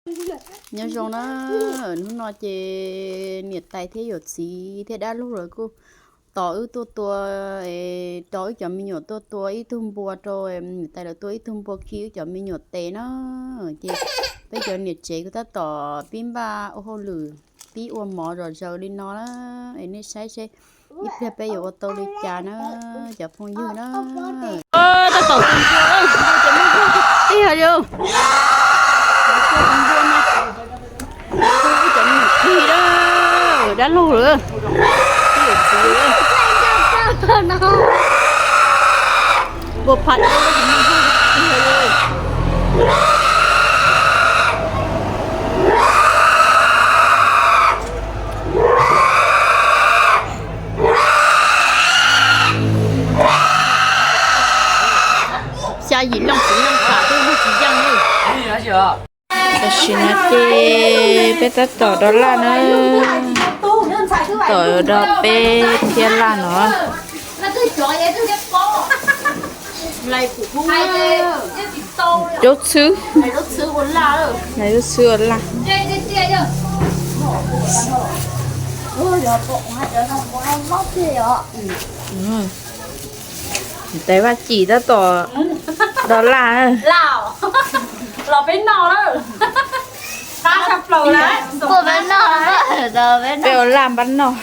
Nyob zoo na, hnub no ces niam tais thiab yawm txiv thiab dab laug lawv kuj tos wb tuaj tua, tos wb cov me nyuam tuaj tua ib tug npua rau, niam tais lawv tua ib tug npua khi wb cov me nyuam tes na. Ces peb cov niam tsev kuj tab tom pib npaj ua hauj lwm, pib ua mov zom zaws li no na. Es nej saib seb ib pliag peb yuav ua tau li cas na, cov phooj ywg na. Tab tom tua npua, tua cov me npua tiag tiag li. Tua cov me nyuam plig na, dab laug lawm, yawm txiv lawm. Npua phav dawb cov me npua tiag li. Xya yim leej txiv neej tham twb muaj tsis yeej li. Tam sim no ces peb tab tom do laj na, tom do peb thiab laj no. Zaub txhwb, zaub txhwb ua laj. Tais Vaj Cim tab tom do laj. Los peb noj lawm. Qab tshaj plaws na. Peb ua laj npab noj.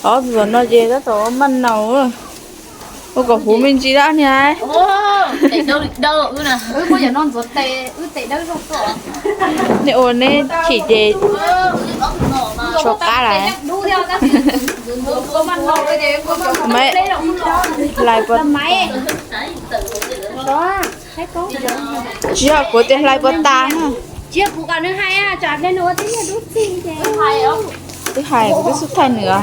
Ob txhua no ces tab tom ua npab noj, ua kom huv me ntsis dab niag. Nej ua neb chim ces tshuav qab lawm. Hlais puas, tsis yog kuv tias hlais puas tas na. Twb hais kuv twb xub thaij nws.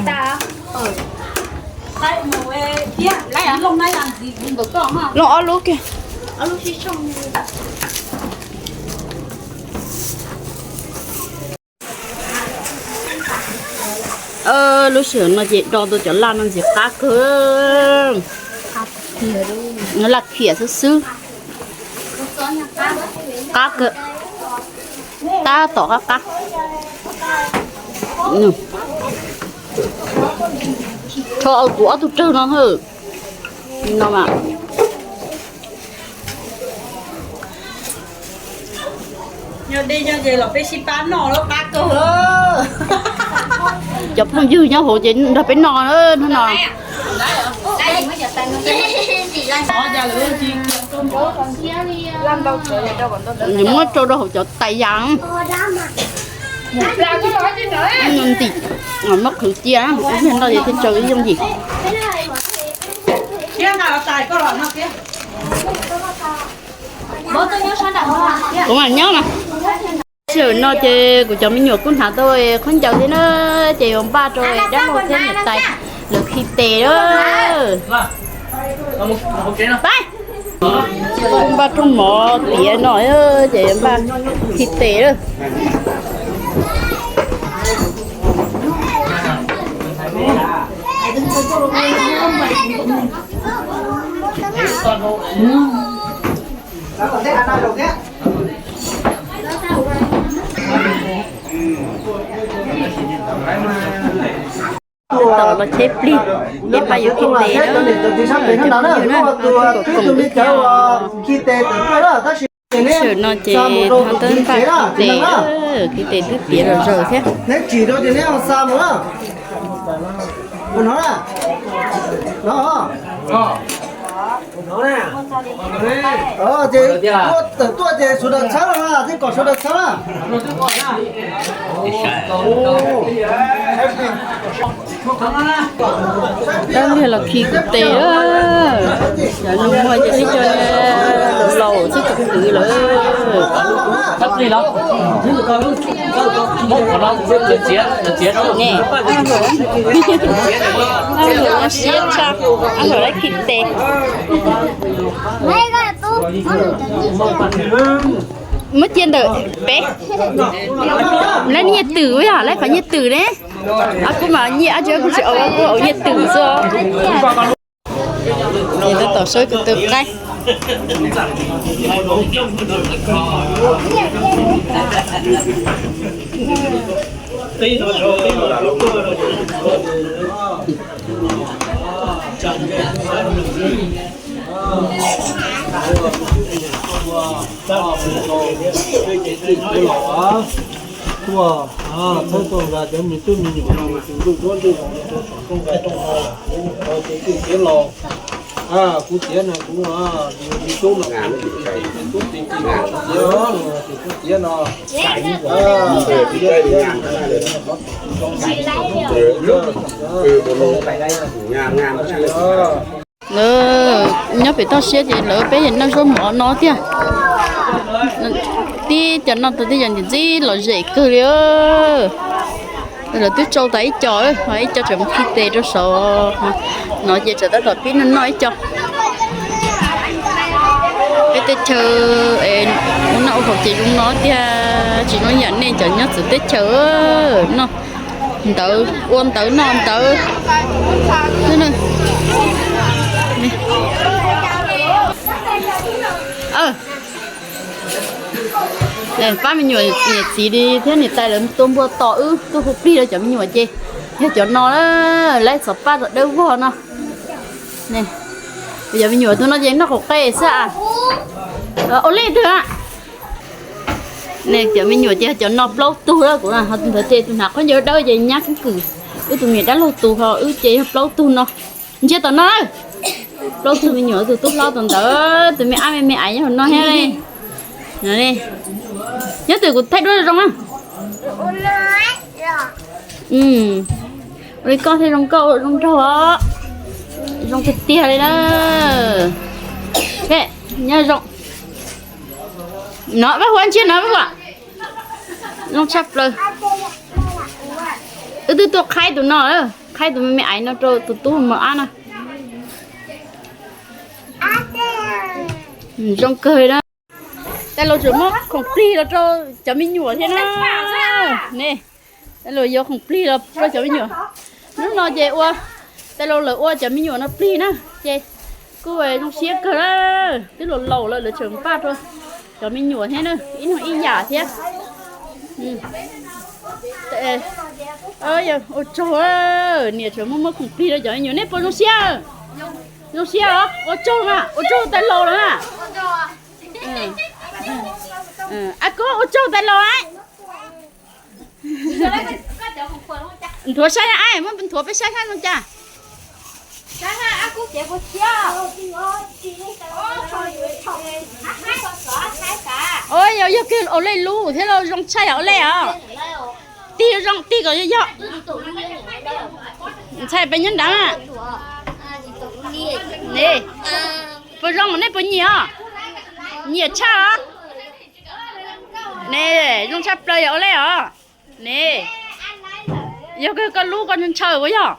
Looj ob lub kiag. Lub sij hawm no ces do tau cov laj no ntxim qab kawg. Laj khiam xwb xwb. Qab kawg. Tab tom qab qab. Rho kuv ob tug rawg no hawm. No mas. Nyob deb nyob ze los peb sib pab noj lawm qab kawg. Cov phooj ywg nyob hauv ces nrog peb noj hnub no. Muab rau rau hauv cov tais yas. Ntim, muab qhwv cia, ib pliag noj ces thiaj tsaws ib yooj yim. Kuv mam nyob mas. Sij hawm no ces kuv cov me nyuam kuj hnav tau khaub ncaws thiab na, ces yuav npaj rau dab laug thiab niam tais lawv khi tes lawm. Npaj rooj mov tiav no ces yuav npaj khi tes lawm. Tab tom los cheb plig, ces pab yuav khi tes na, cov phooj ywg na, no kuj kom koom thiab. Sij hawm no ces ho tab npaj khi tes, khi tes twb tiav los zaws thiab. Ces tuaj ces sawv daws txhawb los na, thiab kom sawv daws txhawb na. Tab npaj los khi kuv tes, cov nus muag ces ib co laus laus xwb tsis khwv lawm. Siab tshaj, ab lawm lawv khi tes. Muab cia ntawm peb. Lawv nyiaj twm yog lawv qhov nyiaj twm ne. Ab kuv mas nyiaj ab tsi kuv tsis au, kuv au nyiaj twm xwb. Ces tab tom saib ko taw qaib. Tuaj txhawb txoj nqa cov me tub me nyuam no mus tus ntuj duab ntuj voos rau saum rooj nqaij rooj no, ces twb tiav los. Kuv tiav no kuv, tub no, tub tiav, tiav no, tiav tiav, lawv nyob pem toj siab ces lawv peb yeej noj zaub mov no tiag. Tib co noj tag tib co ntxim ntxim lom zem kawg li. Lawv twb tsau tas ib co, ho ib co tseem mus khi tes rau saum no ces tseem tab tom pib noj noj ib co. Peb teb chaws es ua noj ua haus ces zoo no tiag, tsis zoo yam nej cov nyob txawv teb chaws noj ntawv ua ntawv noj ntawv. Pab me nyuam niam txiv li thiab niam tais lawv tua npua tos wb tuaj hu plig rau cov me nyuam ces yog cov no, laib txhom paj rau dawb vog no. Cov me nyuam tus no ces noj qaum qe xwb a. Ua lej twg a? Cov me nyuam ces cov no plaub tug lawm, kuv ntawd ces tus hnav khaub ncaws dawb ces nyab kub kws, wb tus me nyuam dab laug tus, ho wb ces yog plaub tug no. Ntsia tom no, plaub tug me nyuam, tus tub hlob tus ntawd, tus me ab me me aiv nyob hauv no thiab. Nyob twg kuv thaij duab zoo na. Ua li koj thiaj zoo nkauj zoo nraug os. Zoo tiag tiag li na. Nyob zoo. No pab huab ntsia no pab huab. Zoo tshaj plaws. Wb twb tuaj qhaib tus no, qhaib tus me me aiv no rau tus tub mos ab no. Zoo kawg na. Tais laus tseem muab khoom plig los rau cov me nyuam thiab na. Ne, tais laus yuav khoom plig los rau cov me nyuam. Hnub no ces ua, tais laus lawv ua cov me nyuam no plig na, ces kuj zoo siab kawg. Twb laus laus lawm lawv tseem npaj rau cov me nyuam thiab na, ib hnub ib yam thiab. Ua tsaug, niam tseem muab muab khoom plig rau cov me nyuam, nej puas zoo siab? Zoo siab os, ua tsaug na, ua tsaug tais laus lawm na. Ab Kub, ua tsaug tais laus. Nthuav saib, muab nthuav peb saib saib zoo cas. Yog, yog kiag ua lej lub thiab los zoo tshaj yam ua lej os. Tig zoo, tig kom yog yog. Ntxhais peb nyob nrad. Ne, puas zoo, nej puas nyiam os? Nyiam tshaj os. Ne, zoo tshaj plaws yam ua lej os. Ne, yog koj lub koj ntshaw ua yog.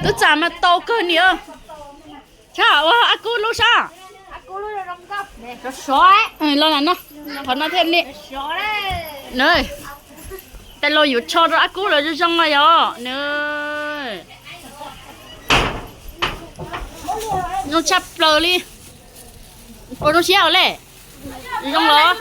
Tub txam mas tau kawg niam. Tshaj ua Ab Kub lub sab. Los no, qhov no thiaj li. Tais laus yuav tsho rau Ab Kub lawv zoo zoo no yog. Zoo tshaj plaws li. Puas zoo siab os lej? Zoo los?